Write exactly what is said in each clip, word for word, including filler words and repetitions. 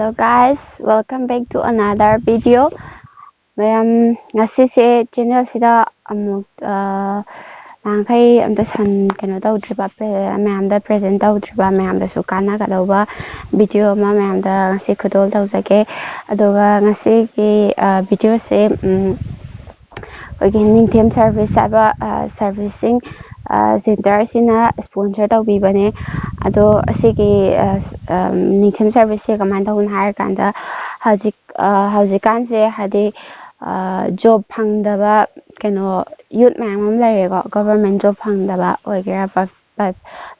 So guys, welcome back to another video. ꯃꯌꯥꯝ, ꯉꯁꯤꯁꯦ ꯆꯦꯅꯦꯜꯁꯤꯗ ꯑꯃꯨꯛ ꯅꯍꯥꯟꯈꯩ ꯑꯝꯇ ꯁꯟ ꯀꯩꯅꯣ ꯇꯧꯗ꯭ꯔꯤꯕ, ꯃꯌꯥꯝꯗ ꯄ꯭ꯔꯦꯖꯦꯟ ꯇꯧꯗ꯭ꯔꯤꯕ, ꯃꯌꯥꯝꯗꯁꯨ ꯀꯥꯟꯅꯒꯗꯧꯕ ꯚꯤꯗꯤꯑꯣ ꯑꯃ ꯃꯌꯥꯝꯗ ꯉꯁꯤ ꯈꯨꯗꯣꯜ ꯇꯧꯖꯒꯦ꯫ ꯑꯗꯨꯒ ꯉꯁꯤꯒꯤ ꯚꯤꯗꯤꯑꯣꯁꯦ ꯑꯩꯈꯣꯏꯒꯤ ꯅꯤꯡꯊꯦꯝ ꯁꯔꯚꯤꯁ ꯍꯥꯏꯕ ꯁꯔꯚꯤꯁꯁꯤꯡ ꯁꯦꯟꯇꯔ ꯑꯁꯤꯅ ꯁ꯭ꯄꯣꯟꯁꯔ ꯇꯧꯕꯤꯕꯅꯦ꯫ ꯑꯗꯣ ꯑꯁꯤꯒꯤ ꯅꯤꯡꯊꯦꯝ ꯁꯔꯚꯤꯁꯁꯦ ꯀꯃꯥꯏꯅ ꯇꯧꯕꯅꯣ ꯍꯥꯏꯔꯀꯥꯟꯗ, ꯍꯧꯖꯤꯛ ꯍꯧꯖꯤꯛꯀꯥꯟꯁꯦ ꯍꯥꯏꯗꯤ ꯖꯣꯕ ꯐꯪꯗꯕ ꯀꯩꯅꯣ ꯌꯨꯠ ꯃꯌꯥꯝ ꯑꯃ ꯂꯩꯔꯦꯀꯣ꯫ ꯒꯣꯚꯔꯃꯦꯟ ꯖꯣꯕ ꯐꯪꯗꯕ ꯑꯣꯏꯒꯦꯔꯥ,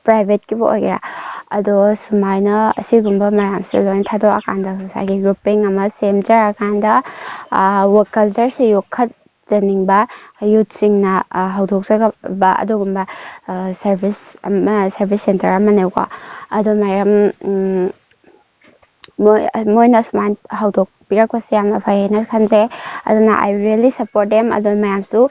ꯄ꯭ꯔꯥꯏꯚꯦꯠꯀꯤꯕꯨ ꯑꯣꯏꯒꯦꯔꯥ꯫ ꯑꯗꯣ ꯁꯨꯃꯥꯏꯅ ꯑꯁꯤꯒꯨꯝꯕ ꯃꯌꯥꯝꯁꯦ ꯂꯣꯏ ꯊꯥꯗꯣꯛꯑꯀꯥꯟꯗ ꯉꯁꯥꯏꯒꯤ ꯒ꯭ꯔꯨꯞꯄꯤꯡ ꯑꯃ ꯁꯦꯝꯖꯔꯀꯥꯟꯗ ꯋꯥꯔꯛ ꯀꯜꯆꯔꯁꯦ ꯌꯣꯛꯈꯠꯆꯅꯤꯡꯕ ꯌꯨꯠꯁꯤꯡꯅ ꯍꯧꯗꯣꯛꯆꯕ ꯑꯗꯨꯒꯨꯝꯕ ꯁꯔꯚꯤꯁ ꯑꯃ, ꯁꯔꯚꯤꯁ ꯁꯦꯟꯇꯔ ꯑꯃꯅꯦꯕꯀꯣ꯫ ꯑꯗꯣ ꯃꯌꯥꯝ ꯃꯣꯏ ꯃꯣꯏꯅ ꯁꯨꯃꯥꯏꯅ ꯍꯧꯗꯣꯛꯄꯤꯔꯛꯄꯁꯦ ꯌꯥꯝꯅ ꯐꯩꯌꯦꯅ ꯈꯟꯖꯩ꯫ ꯑꯗꯨꯅ I really support them꯫ ꯑꯗꯣ ꯃꯌꯥꯝꯁꯨ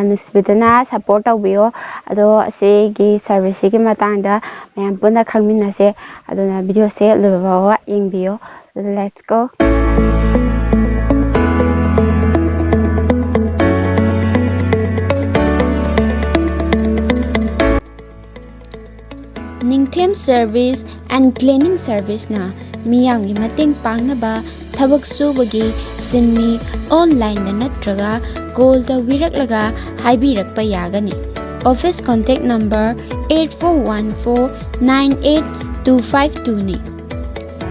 ꯅꯨꯡꯁꯤꯕꯤꯗꯨꯅ ꯁꯞꯄꯣꯔꯠ ꯇꯧꯕꯤꯌꯣ꯫ ꯑꯗꯣ ꯑꯁꯤꯒꯤ ꯁꯔꯚꯤꯁꯁꯤꯒꯤ ꯃꯇꯥꯡꯗ ꯃꯌꯥꯝ ꯄꯨꯟꯅ ꯈꯪꯃꯤꯟꯅꯁꯦ꯫ ꯑꯗꯨꯅ ꯚꯤꯗꯤꯑꯣꯁꯦ ꯂꯣꯏꯕ ꯐꯥꯎꯕ ꯌꯦꯡꯕꯤꯌꯣ꯫ Let's go꯫ ꯅꯤꯡꯊꯦꯝ Service and Cleaning Serviceꯅ ꯃꯤꯌꯥꯝꯒꯤ ꯃꯇꯦꯡ ꯄꯥꯡꯅꯕ ꯊꯕꯛ ꯁꯨꯕꯒꯤ ꯁꯤꯟꯃꯤ ꯑꯣꯟꯂꯥꯏꯟꯗ ꯅꯠꯇ꯭ꯔꯒ ꯀꯣꯜ ꯇꯧꯕꯤꯔꯛꯂꯒ ꯍꯥꯏꯕꯤꯔꯛꯄ ꯌꯥꯒꯅꯤ꯫ Office contact number eight four one four nine eight two five twoꯅꯤ꯫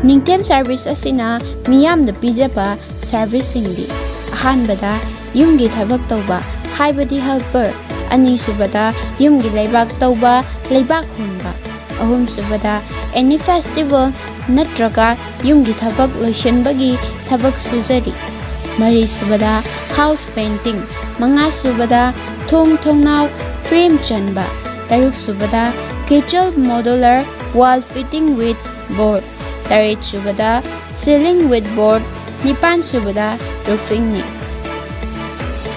ꯅꯤꯡꯊꯦꯝ ꯁꯔꯚꯤꯁ ꯑꯁꯤꯅ ꯃꯤꯌꯥꯝꯗ ꯄꯤꯖꯕ ꯁꯔꯚꯤꯁꯁꯤꯡꯗꯤ: ꯑꯍꯥꯟꯕꯗ, ꯌꯨꯝꯒꯤ ꯊꯕꯛ ꯇꯧꯕ, ꯍꯥꯏꯕꯗꯤ helper꯫ ꯑꯅꯤꯁꯨꯕꯗ, ꯌꯨꯝꯒꯤ ꯂꯩꯕꯥꯛ ꯇꯧꯕ, ꯂꯩꯕꯥꯛ ꯍꯣꯟꯕ꯫ ꯑꯍꯨꯝꯁꯨꯕꯗ, any festival ꯅꯠꯇ꯭ꯔꯒ ꯌꯨꯝꯒꯤ ꯊꯕꯛ ꯂꯣꯏꯁꯤꯟꯕꯒꯤ ꯊꯕꯛ ꯁꯨꯖꯔꯤ꯫ ꯃꯔꯤꯁꯨꯕꯗ, house painting꯫ ꯃꯉꯥꯁꯨꯕꯗ, ꯊꯣꯡ ꯊꯣꯡꯅꯥꯎ frame ꯆꯟꯕ꯫ ꯇꯔꯨꯛꯁꯨꯕꯗ, kitchen modular wall fitting with board꯫ ꯇꯔꯦꯠꯁꯨꯕꯗ, ceiling with board꯫ ꯅꯤꯄꯥꯟꯁꯨꯕꯗ, roofingꯅꯤ꯫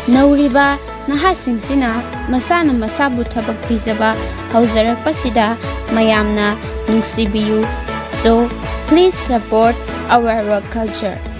ꯅꯧꯔꯤꯕ ꯅꯍꯥꯁꯤꯡꯁꯤꯅ ꯃꯁꯥꯅ ꯃꯁꯥꯕꯨ ꯊꯕꯛ ꯄꯤꯖꯕ ꯍꯧꯖꯔꯛꯄꯁꯤꯗ ꯃꯌꯥꯝꯅ ꯅꯨꯡꯁꯤꯕꯤꯌꯨ꯫ So, please support our work culture.